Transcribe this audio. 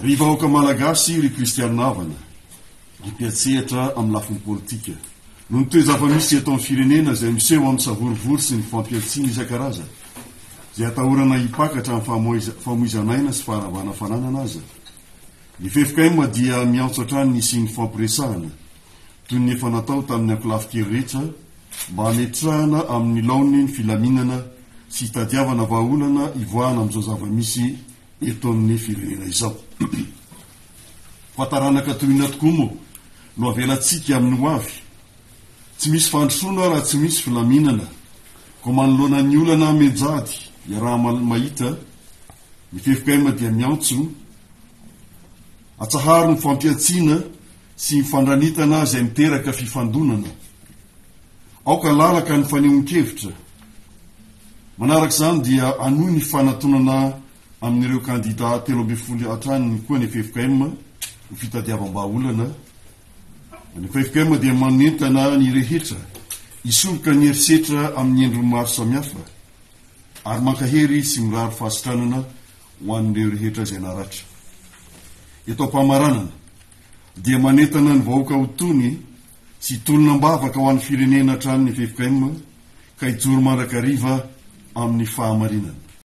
Ry vahoaka Malagasy, ry Kristianina havana, ry mpiantsehatra amin'ny lafiny politika, noho ny toe-java-misy eto amin'ny firenena izay miseho amin'ny savorovoro sy ny fampihantsiana isan-karazany, izay atahorana hipaka hatramin'ny famoizan'aina sy faharavana fananana aza, ny ffkm dia miantso hatrany ny hisian'ny fampiresahana, toy ny efa natao tamin'ny ankolafin-kery rehetra, mba hametrahana amin'ny laoniny ny filaminana sy hitadiavana vahaolana hivoahana amin'izao zava-misy eto amin'ny firenena izao. Fa taranaka toy inona tokoa moa no avelantsika amin'ny ho avy? Tsy misy fandrosoana raha tsy misy filaminana. Koa manoloana ny olana mianjady iaraha-mahita, ny ffkm dia miantso, atsaharo ny fampihantsiana sy ny fandranitana izay miteraka fifandonana. Aoka halalaka ny fanehoan-kevitra. Manaraka izany dia hanohy ny fanatonana amin'ireo kandida 13 hatrany koa ny ffkm ho fitadiavam-bahaolana. Ny ffkm dia manentana ny rehetra hisoroka ny herisetra amin'ny endriny maro samihafa ary mankahery sy mirary fahasitranana ho an'ireo rehetra izay naratra. Eto am-pamaranana dia manentana ny vahoaka ho tony sy hitolona am-bavaka ho an'ny firenena hatrany ny ffkm ka hijoro mandrakariva amin'ny fahamarinana.